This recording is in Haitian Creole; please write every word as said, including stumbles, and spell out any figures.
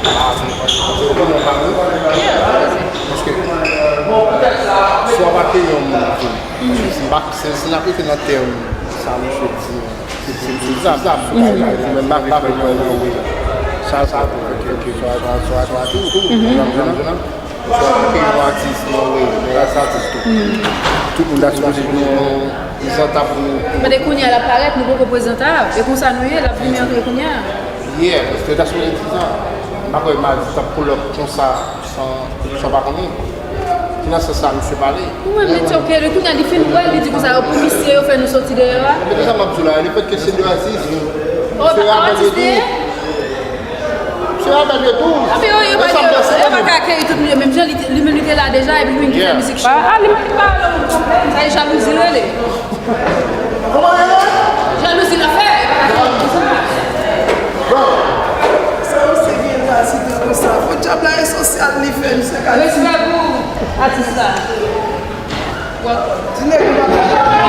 Ah, se yon opinyon pa m, wi. Paske, si w ap akèyi yon moun, paske si m pa, si, si n ap rete nan tèm sa misye di, se, se, se sa, sa, sa, men m pa, pa vle pran nan wi. Sa, sa, ok, ok, sa, sa, sa, sa, tou, tou, jan m, jan m, jan m, sa, ok, yon atis, non, wi, men atis tou. Tout moun ta sipoze gen yon prezantab pou, pou Mande kounye a l ap parèt, nou poko prezantab. E konsa nou ye, l ap vini antre kounye a. Yeah, paske ta sipoze di sa. M pa kwè Madi t ap pull up konsa san, san pa konnen. Se nan sans sa misye pale. Ou menm li di ok, li kounye a li fin wè, li di konsa yo pou misye, yo fè nou soti deyò a. Men se sa m ap di w la, lefètke se de atis, Oh, se rapèl de tou. Se rapèl de tou. Ah, men yo, yo pa, yo, yo pa ka akèyi tout moun yo menm jan, li, li menm li te la deja, epi li menm ki fè mizik cho. Ah, li menm li pa, sa e jalouzi rele. Jalouzi l ap fè. Sa misye gen la, si te konsa. Fò dyab la e sosyal li fè, misye ka di. Respè pou atis la. Di nèg yo pa ka.